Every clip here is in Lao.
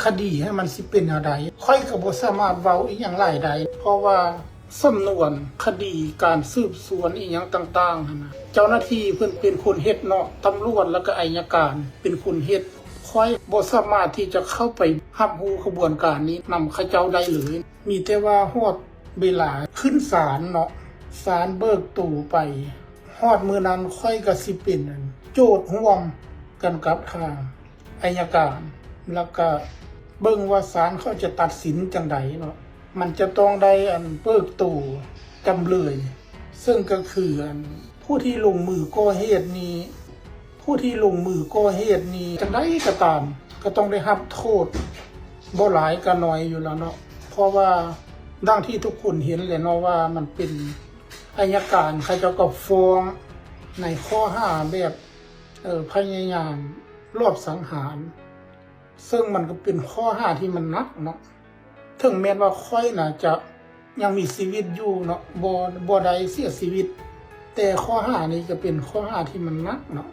ຄະດີຫັ້ນມັນຊິເປັນແນວໃດ. ຂ້ອຍກໍບໍ່ສາມາດເວົ້າອີ່ຫຍັງຫຼາຍໄດ້ ເພາະວ່າສຳນວນຄະດີ ການສືບສວນອີ່ຫຍັງຕ່າງໆຫັ້ນນະ ເຈົ້າໜ້າທີ່ເພິ່ນເປັນຄົນເຮັດເນາະ, ຕຳຫຼວດ ແລ້ວກໍໄອຍະການເປັນຄົນເຮັດ. ຂ້ອຍບໍ່ສາມາດທີ່ຈະເຂົ້າໄປຮັບຮູ້ຂະບວນການນີ້ນຳເຂົາເຈົ້າໄດ້ເລີຍ. ມີແຕ່ວ່າຮອດເວລາຂຶ້ນສານເນາະ, ສານເບີກໂຕໄປ, ຮອດມື້ນັ້ນຂ້ອຍກໍຊິເປັນອັນໂຈດຮ່ວມກັນກັບທາງໄອຍະການ, ແລ້ວກໍເບິ່ງວ່າສານເຂົາຈະຕັດສິນຈັ່ງໃດເນາະ. ມັນຈະຕ້ອງໄດ້ອັນເບີກໂຕຈຳເລີຍ, ເຊິ່ງກໍຄືອັນຜູ້ທີ່ລົງມືກໍ່ເຫດນີ້ ຜູ້ທີ່ລົງມືກໍ່ເຫດນີ້ ຈັ່ງໃດກໍຕາມ ກໍຕ້ອງໄດ້ຮັບໂທດ ບໍ່ຫຼາຍກໍໜ້ອຍຢູ່ແລ້ວເນາະ. ເພາະວ່າດັ່ງທີ່ທຸກຄົນເຫັນແຫຼະເນາະ ວ່າມັນເປັນ ໄອຍະການເຂົາເຈົ້າກໍຟ້ອງໃນຂໍ້ຫາແບບ ເອີ ພະຍາຍາມລອບສັງຫານ, ເຊິ່ງມັນກໍເປັນຂໍ້ຫາທີ່ມັນໜັກເນາະ. ເຖິງແມ່ນວ່າຂ້ອຍນະຈະຍັງມີຊີວິດຢູ່ເນາະ, ບໍ່ ບໍ່ໄດ້ເສຍຊີວິດ, ແຕ່ຂໍ້ຫານີ້ກໍເປັນຂໍ້ຫາທີ່ມັນໜັກເນາະ,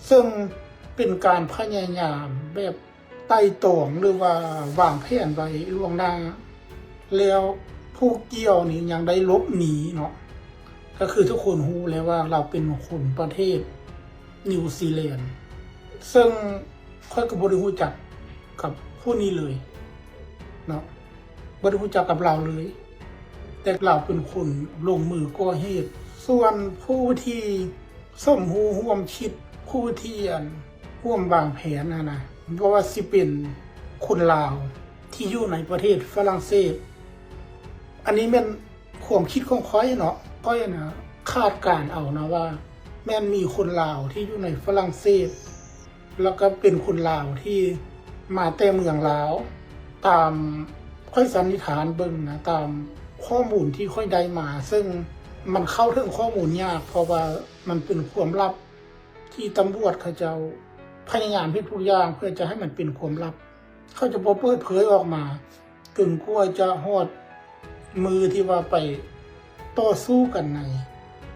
ເຊິ່ງເປັນການພະຍາຍາມແບບໄຕ່ຕອງ ຫຼືວ່າວາງແຜນໄວ້ລ່ວງໜ້າ, ແລ້ວຜູ້ກ່ຽວນີ້ຍັງໄດ້ຫຼົບໜີເນາະ. ກໍຄືທຸກຄົນຮູ້ແລ້ວວ່າລາວເປັນຄົນປະເທດນິວຊີແລນ, ເຊິ່ງຂ້ອຍກໍບໍ່ໄດ້ຮູ້ຈັກກັບຜູ້ນີ້ເລີຍເນາະ, ບໍ່ໄດ້ຮູ້ຈັກກັບລາວເລີຍ, ແຕ່ລາວເປັນຄົນລົງມືກໍ່ເຫດ. ສ່ວນຜູ້ທີ່ສົມຮູ້ຮ່ວມຄິດ, ຜູ້ທີ່ ອັນ ຮ່ວມວາງແຜນຫັ້ນນະ, ບໍ່ວ່າຊິເປັນຄົນລາວທີ່ຢູ່ໃນປະເທດຝຣັ່ງເສດ, ອັນນີ້ແມ່ນ ຄວາມຄິດຂອງຂ້ອຍເນາະ, ຂ້ອຍນະຄາດການເອົານະວ່າ ແມ່ນມີຄົນລາວທີ່ຢູ່ໃນຝຣັ່ງເສດ ແລ້ວກໍເປັນຄົນລາວທີ່ມາແຕ່ເມືອງລາວ, ຕາມຂ້ອຍສັນນິຖານເບິ່ງນະ, ຕາມຂໍ້ມູນທີ່ຂ້ອຍໄດ້ມາ, ເຊິ່ງມັນເຂົ້າເຖິງຂໍ້ມູນຍາກ ເພາະວ່າມັນເປັນຄວາມລັບທີ່ຕຳຫຼວດເຂົາເຈົ້າພະຍາຍາມເຮັດທຸກຢ່າງເພື່ອຈະໃຫ້ມັນເປັນຄວາມລັບ. ເຂົາຈະບໍ່ເປີດເຜີຍອອກມາ ຈົນກວ່າຈະຮອດມື້ທີ່ວ່າໄປຕໍ່ສູ້ກັນໃນ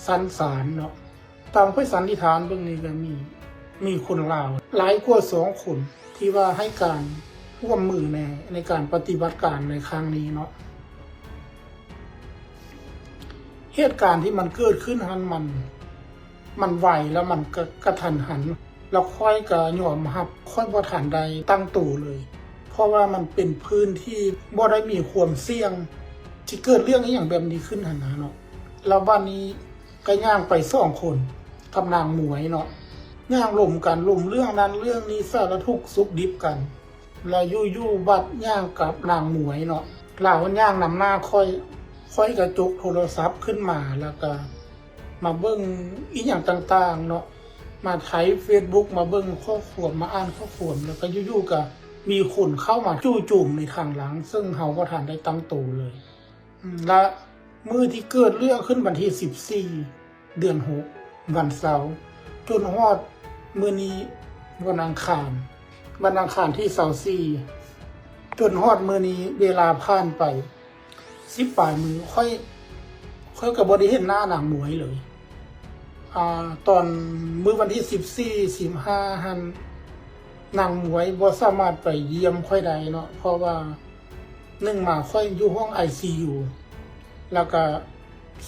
ຊັ້ນສານເນາະ. ຕາມຂ້ອຍສັນນິຖານເບິ່ງນີ້ກໍມີ ມີຄົນລາວຫຼາຍກວ່າສອງຄົນທີ່ວ່າໃຫ້ການຮ່ວມມືໃນ ໃນການປະຕິບັດການໃນຄັ້ງນີ້ເນາະ. ເຫດການທີ່ມັນເກີດຂຶ້ນຫັ້ນ ມັນ ມັນໄວ ແລ້ວມັນກະ ກະທັນຫັນ, ແລ້ວຂ້ອຍກະຍອມຮັບ ຂ້ອຍບໍ່ທັນໄດ້ຕັ້ງໂຕເລີຍ ເພາະວ່າມັນເປັນພື້ນທີ່ບໍ່ໄດ້ມີຄວາມສ່ຽງທີ່ເກີດເລື່ອງອີ່ຫຍັງແບບນີ້ຂຶ້ນຫັ້ນນະເນາະ. ແລ້ວບາດນີ້ກະຍ່າງໄປສອງຄົນກັບນາງໝວຍເນາະ, ຍ່າງລົມກັນ ລົມເລື່ອງນັ້ນເລື່ອງນີ້ ສາລະທຸກສຸກດິບກັນ. ແລ້ວຢູ່ໆບັດຍ່າງກັບນາງໝວຍເນາະ, ລາວຍ່າງນຳໜ້າຂ້ອຍ, ຂ້ອຍກະຈົກໂທລະສັບຂຶ້ນມາ ແລ້ວກະມາເບິ່ງອີ່ຫຍັງຕ່າງໆເນາະ, ມາໄຖເຟສບຸກ ມາເບິ່ງຂໍ້ຄວາມ ມາອ່ານຂໍ້ຄວາມ, ແລ້ວກະຢູ່ໆກະມີຄົນເຂົ້າມາຈູ່ໂຈມໃນທາງຫຼັງ ເຊິ່ງເຮົາບໍ່ທັນໄດ້ຕັ້ງໂຕເລີຍ. ອາ ລະມື້ທີ່ເກີດເລື່ອງຂຶ້ນ ວັນທີສິບສີ່ ເດືອນຫົກ ວັນເສົາ, ຈົນຮອດມື້ນີ້ ວັນອັງຄານ, ວັນອັງຄານທີຊາວສີ່ ຈົນຮອດມື້ນີ້ ເວລາຜ່ານໄປສິບປາຍມື້, ຂ້ອຍ ຂ້ອຍກໍບໍ່ໄດ້ເຫັນໜ້ານາງໝວຍເລີຍ. ອາ ຕອນມື້ວັນທີສິບສີ່ ສິບຫ້າຫັ້ນ ນາງໝວຍບໍ່ສາມາດໄປຢ້ຽມຂ້ອຍໄດ້ເນາະ, ເພາະວ່າ ໜຶ່ງມາ ຂ້ອຍຢູ່ຫ້ອງໄອຊີຢູ ແລ້ວກະ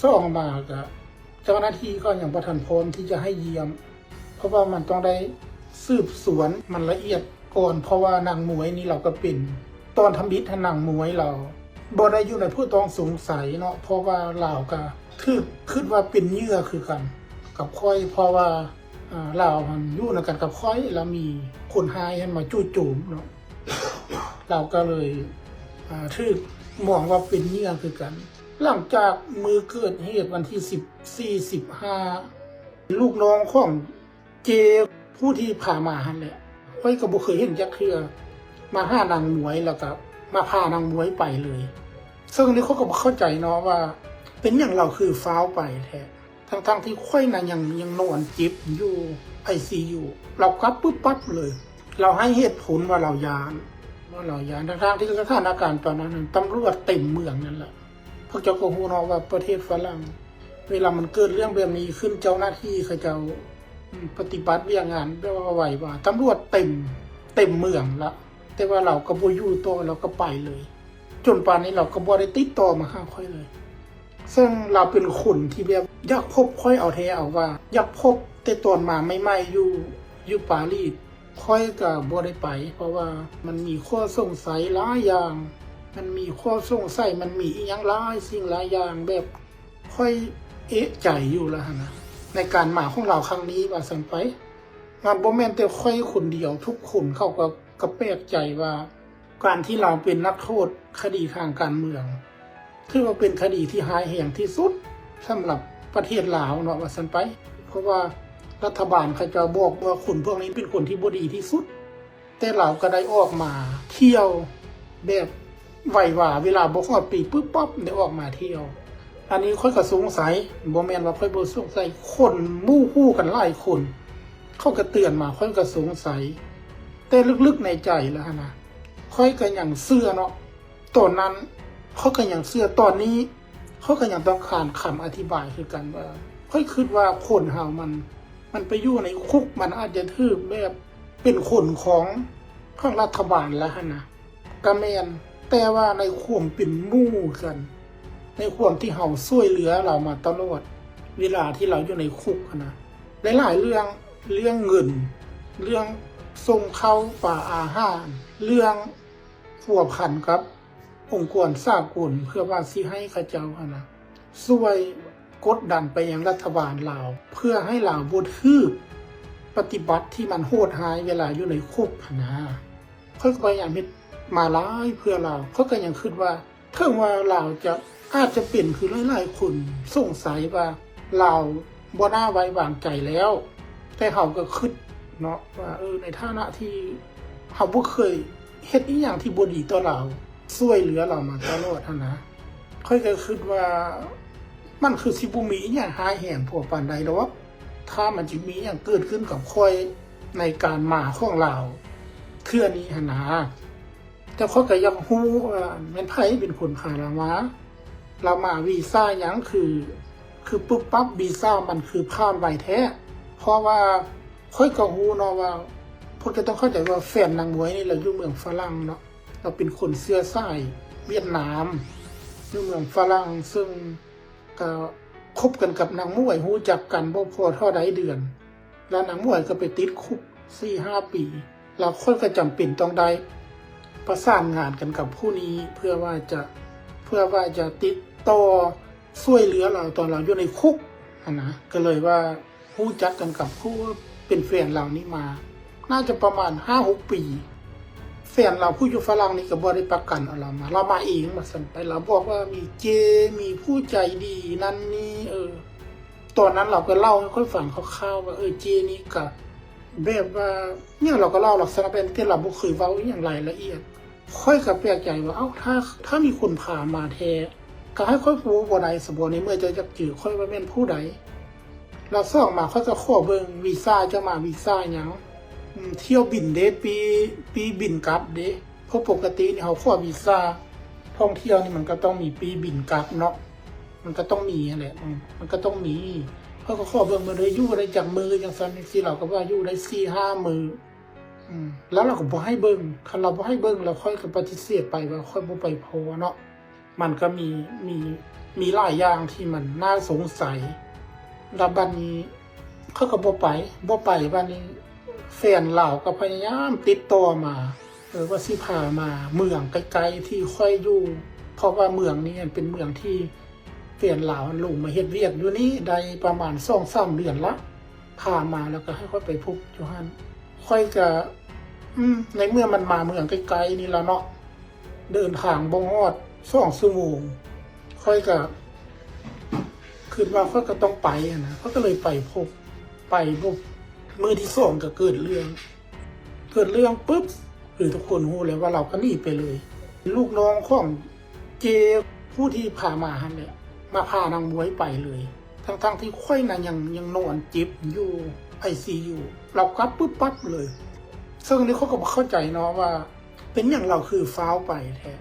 ສອງມາກະເຈົ້າໜ້າທີ່ກໍຍັງບໍ່ທັນພ້ອມທີ່ຈະໃຫ້ຢ້ຽມ, ເພາະວ່າມັນຕ້ອງໄດ້ສືບສວນມັນລະອຽດກ່ອນ, ເພາະວ່ານາງໝວຍນີ້ລາວກໍເປັນ ຕອນທຳອິດຫັ້ນນາງໝວຍລາວບໍ່ໄດ້ຢູ່ໃນຜູ້ຕ້ອງສົງໄສເນາະ, ເພາະວ່າລາວກະຖືກຄິດວ່າເປັນເຫຍື່ອຄືກັນກັບຂ້ອຍ, ເພາະວ່າ ອາ ລາວຫັ້ນຢູ່ນຳກັນກັບຂ້ອຍ ແລ້ວມີຄົນຮ້າຍຫັ້ນມາຈູ່ໂຈມເນາະ, ລາວກໍເລີຍ ອາ ຖືກມອງວ່າເປັນເຫຍື່ອຄືກັນ. ຫຼັງຈາກມື້ເກີດເຫດວັນທີສິບສີ່ ສິບຫ້າ ລູກນ້ອງຂອງເຈ ຜູ້ທີ່ພາມາຫັ້ນແຫຼະ, ຂ້ອຍກໍບໍ່ເຄີຍເຫັນຈັກເທື່ອ, ມາຫານາງໝວຍ ແລ້ວກໍມາພານາງໝວຍໄປເລີຍ. ເຊິ່ງນີ້ຂ້ອຍກໍບໍ່ເຂົ້າໃຈເນາະວ່າ ເປັນຫຍັງລາວຄືຟ້າວໄປແທ້. ທັງໆທີ່ຂ້ອຍນະຍັງ ຍັງນອນເຈັບຢູ່ໄອຊີຢູ, ລາວກັບປຶບປັບເລີຍ. ລາວໃຫ້ເຫດຜົນວ່າລາວຢ້ານ, ວ່າລາວຢ້ານ, ທັງໆທີ່ສະຖານະການຕອນນັ້ນນະ ຕຳຫຼວດເຕັມເມືອງນັ້ນແຫຼະ. ພວກເຈົ້າກໍຮູ້ເນາະວ່າປະເທດຝຣັ່ງ ເວລາມັນເກີດເລື່ອງແບບນີ້ຂຶ້ນ ເຈົ້າໜ້າທີ່ເຂົາເຈົ້າ ອາ ປະຕິບັດວຽກງານແບບວ່າໄວວາ, ຕຳຫຼວດເຕັມ ເຕັມເມືອງລະ. ແຕ່ວ່າລາວກໍບໍ່ຢູ່ຕໍ່ ລາວກໍໄປເລີຍ. ຈົນປານນີ້ລາວກໍບໍ່ໄດ້ຕິດຕໍ່ມາຫາຂ້ອຍເລີຍ. ເຊິ່ງລາວເປັນຄົນທີ່ແບບຢາກພົບຂ້ອຍເອົາແທ້ເອົາວ່າ, ຢາກພົບແຕ່ຕອນມາໃໝ່ໆ ຢູ່ ຢູ່ປາຣີ. ຂ້ອຍກໍບໍ່ໄດ້ໄປ ເພາະວ່າມັນມີຂໍ້ສົງໄສຫຼາຍຢ່າງ, ມັນມີຂໍ້ສົງໄສ, ມັນມີອີ່ຫຍັງຫຼາຍສິ່ງຫຼາຍຢ່າງ ແບບຂ້ອຍເອະໃຈຢູ່ລະຫັ້ນນະ ໃນການມາຂອງລາວຄັ້ງນີ້ວ່າຊັ້ນໄປ. ມັນບໍ່ແມ່ນແຕ່ຂ້ອຍຄົນດຽວ, ທຸກຄົນເຂົາກໍ ກໍແປກໃຈວ່າ ການທີ່ລາວເປັນນັກໂທດຄະດີທາງການເມືອງ ຖືວ່າເປັນຄະດີທີ່ຮ້າຍແຮງທີ່ສຸດສຳລັບປະເທດລາວເນາະ ວ່າຊັ້ນໄປ. ເພາະວ່າລັດຖະບານເຂົາເຈົ້າບອກວ່າຄົນພວກນີ້ເປັນຄົນທີ່ບໍ່ດີທີ່ສຸດ, ແຕ່ລາວກໍໄດ້ອອກມາທ່ຽວແບບໄວວາ, ເວລາບໍ່ຮອດປີປຶບປັບໄດ້ອອກມາທ່ຽວ. ອັນນີ້ຂ້ອຍກໍສົງໄສ, ບໍ່ແມ່ນວ່າຂ້ອຍບໍ່ສົງໄສ, ຄົນໝູ່ຮູ້ກັນຫຼາຍຄົນ ເຂົາກໍເຕືອນມາ, ຂ້ອຍກໍສົງໄສ. ແຕ່ເລິກໆໃນໃຈລະຫັ້ນນະ ຂ້ອຍກໍຍັງເຊື່ອເນາະ. ຕອນນັ້ນຂ້ອຍກໍຍັງເຊື່ອ, ຕອນນີ້ຂ້ອຍກໍຍັງຕ້ອງການຄຳອະທິບາຍຄືກັນວ່າ ຂ້ອຍຄິດວ່າຄົນເຮົາມັນ ມັນໄປຢູ່ໃນຄຸກ ມັນອາດຈະຖືກແບບເປັນຄົນຂອງ ຂອງລັດຖະບານລະຫັ້ນນະ ກໍແມ່ນ. ແຕ່ວ່າໃນຄວາມເປັນໝູ່ກັນ, ໃນຄວາມທີ່ເຮົາຊ່ວຍເຫຼືອລາວມາຕະຫຼອດ ເວລາທີ່ລາວຢູ່ໃນຄຸກຫັ້ນນະ, ຫຼາຍໆເລື່ອງ, ເລື່ອງເງິນ, ເລື່ອງສົ່ງເຂົ້າປາອາຫານ, ເລື່ອງພົວພັນກັບອົງກອນສາກົນ ເພື່ອວ່າຊິໃຫ້ເຂົາເຈົ້າຫັ້ນນະ ຊ່ວຍກົດດັນໄປຍັງລັດຖະບານລາວ ເພື່ອໃຫ້ລາວບໍ່ຖືກປະຕິບັດທີ່ມັນໂຫດຮ້າຍເວລາຢູ່ໃນຄຸກຫັ້ນນາ. ຂ້ອຍກໍພະຍາຍາມເຮັດມາຫຼາຍເພື່ອລາວ. ຂ້ອຍກໍຍັງຄິດວ່າ ເຖິງວ່າລາວຈະ ອາດຈະເປັນຄືຫຼາຍໆຄົນສົງໄສວ່າລາວບໍ່ໜ້າໄວ້ວາງໃຈແລ້ວ, ແຕ່ເຮົາກໍຄິດເນາະວ່າ ເອີ ໃນຖານະທີ່ເຮົາບໍ່ເຄີຍເຮັດອີ່ຫຍັງທີ່ບໍ່ດີຕໍ່ລາວ, ຊ່ວຍເຫຼືອລາວມາຕະຫຼອດຫັ້ນນະ, ຂ້ອຍກໍຄິດວ່າມັນຄືຊິບໍ່ມີອີ່ຫຍັງຮ້າຍແຮງພໍປານໃດດອກ ຖ້າມັນຈະມີຫຍັງເກີດຂຶ້ນກັບຂ້ອຍໃນການມາຂອງລາວເທື່ອນີ້ຫັ້ນນາ. ແຕ່ຂ້ອຍກໍຢາກຮູ້ວ່າແມ່ນໃຜເປັນຄົນພາລາວມາ. ລາວມາວີຊາຫຍັງ ຄື ຄືປຶບປັບ ວີຊາມັນຄືຜ່ານໄວແທ້. ເພາະວ່າຂ້ອຍກໍຮູ້ເນາະວ່າ ພວກເຈົ້າຕ້ອງເຂົ້າໃຈວ່າແຟນນາງມວຍນີ້ລາວຢູ່ເມືອງຝຣັ່ງເນາະ, ລາວເປັນຄົນເຊື້ອສາຍຫວຽດນາມ ຢູ່ເມືອງຝຣັ່ງ, ເຊິ່ງ ກໍຄົບກັນກັບນາງໝວຍ, ຮູ້ຈັກກັນບໍ່ພໍເທົ່າໃດເດືອນ ແລ້ວນາງໝວຍກໍໄປຕິດຄຸກສີ່ຫ້າປີ. ແລ້ວຂ້ອຍກໍຈຳເປັນຕ້ອງໄດ້ປະສານງານກັນກັບຜູ້ນີ້ ເພື່ອວ່າຈະ ເພື່ອວ່າຈະຕິດຕໍ່ຊ່ວຍເຫຼືອລາວຕອນລາວຢູ່ໃນຄຸກຫັ້ນນະ. ກໍເລີຍວ່າ ຮູ້ຈັກກັນກັບຜູ້ເປັນແຟນລາວນີ້ມາ ໜ້າຈະປະມານຫ້າຫົກປີ. ແຟນລາວຜູ້ຢູ່ຝຣັ່ງນີ້ກໍບໍ່ໄດ້ປະກັນເອົາລາວມາ, ລາວມາເອງວ່າຊັ້ນໄປ. ລາວບອກວ່າມີເຈ ມີຜູ້ໃຈດີນັ້ນນີ້, ເອີ ຕອນນັ້ນລາວກໍເລົ່າໃຫ້ຂ້ອຍຟັງຄ່າວໆວ່າ ເອີ ເຈນີ້ກໍແບບວ່າ ຫຍັງ ລາວກໍເລົ່າລັກສະນະແບບທີ່ລາວບໍ່ເຄີຍເວົ້າອີ່ຫຍັງລາຍລະອຽດ. ຂ້ອຍກໍແປກໃຈວ່າ ເອົ້າ ຖ້າ ຖ້າມີຄົນພາມາແທ້ ກໍໃຫ້ຂ້ອຍຮູ້ບໍ່ໄດ້ຊະບໍ ໃນເມື່ອເຈົ້າຢາກເຈີຂ້ອຍວ່າແມ່ນຜູ້ໃດ? ແລ້ວສອງມາ ຂ້ອຍກໍຂໍເບິ່ງວີຊາເຈົ້າມາ ວີຊາຫຍັງ? ອືມ ຖ້ຽວບິນເດ້ ປີ້ ປີ້ບິນກັບເດ້? ເພາະປົກກະຕິນີ້ເຮົາຂໍວີຊາທ່ອງທ່ຽວນີ້ ມັນກໍຕ້ອງມີປີ້ບິນກັບເນາະ, ມັນກໍຕ້ອງມີຫັ້ນແຫຼະ ອືມ ມັນກໍຕ້ອງມີ. ຂ້ອຍກໍຂໍເບິ່ງ ເບິ່ງເດີ ຢູ່ໄດ້ຈັກມື້ ຈັ່ງຊັ້ນຈັ່ງຊີ້. ລາວກໍວ່າຢູ່ໄດ້ສີ່ຫ້າມື້. ອືມ ແລ້ວລາວກໍບໍ່ໃຫ້ເບິ່ງ, ຄັນລາວບໍ່ໃຫ້ເບິ່ງ ແລ້ວຂ້ອຍກໍປະຕິເສດໄປວ່າຂ້ອຍບໍ່ໄປພໍເນາະ. ມັນກໍມີ ມີ ມີຫຼາຍຢ່າງທີ່ມັນໜ້າສົງໄສ. ແລ້ວບັດນີ້ຂ້ອຍກໍບໍ່ໄປ ບໍ່ໄປ. ບັດນີ້ແຟນລາວກໍພະຍາຍາມຕິດຕໍ່ມາ ເອີ ວ່າຊິພາມາເມືອງໃກ້ໆທີ່ຂ້ອຍຢູ່, ເພາະວ່າເມືອງນີ້ມັນເປັນເມືອງທີ່ ແຟນລາວລົງມາເຮັດວຽກຢູ່ນີ້ໄດ້ປະມານສອງສາມເດືອນລະ, ພາມາແລ້ວກໍໃຫ້ຂ້ອຍໄປພົບຢູ່ຫັ້ນ. ຂ້ອຍກໍ ອືມ ໃນເມື່ອມັນມາເມືອງໃກ້ໆນີ້ລະເນາະ, ເດີນທາງບໍ່ຮອດສອງຊົ່ວໂມງ, ຂ້ອຍກໍຄິດວ່າຂ້ອຍກໍຕ້ອງໄປຫັ້ນນະ, ຂ້ອຍກໍເລີຍໄປພົບ. ໄປປຸບ ມື້ທີສອງກໍເກີດເລື່ອງ. ເກີດເລື່ອງປຶບ ຄືທຸກຄົນຮູ້ແລ້ວວ່າລາວກໍໜີໄປເລີຍ. ລູກນ້ອງຂອງເຈ ຜູ້ທີ່ພາມາຫັ້ນແຫຼະ ມາພານາງບວຍໄປເລີຍ ທັງໆທີ່ຂ້ອຍນະຍັງ ຍັງນອນເຈັບຢູ່ໄອຊີຢູ ລາວກັບປຶບປັບເລີຍ. ເຊິ່ງນີ້ຂ້ອຍກໍບໍ່ເຂົ້າໃຈເນາະວ່າເປັນຫຍັງລາວຄືຟ້າວໄປແທ້.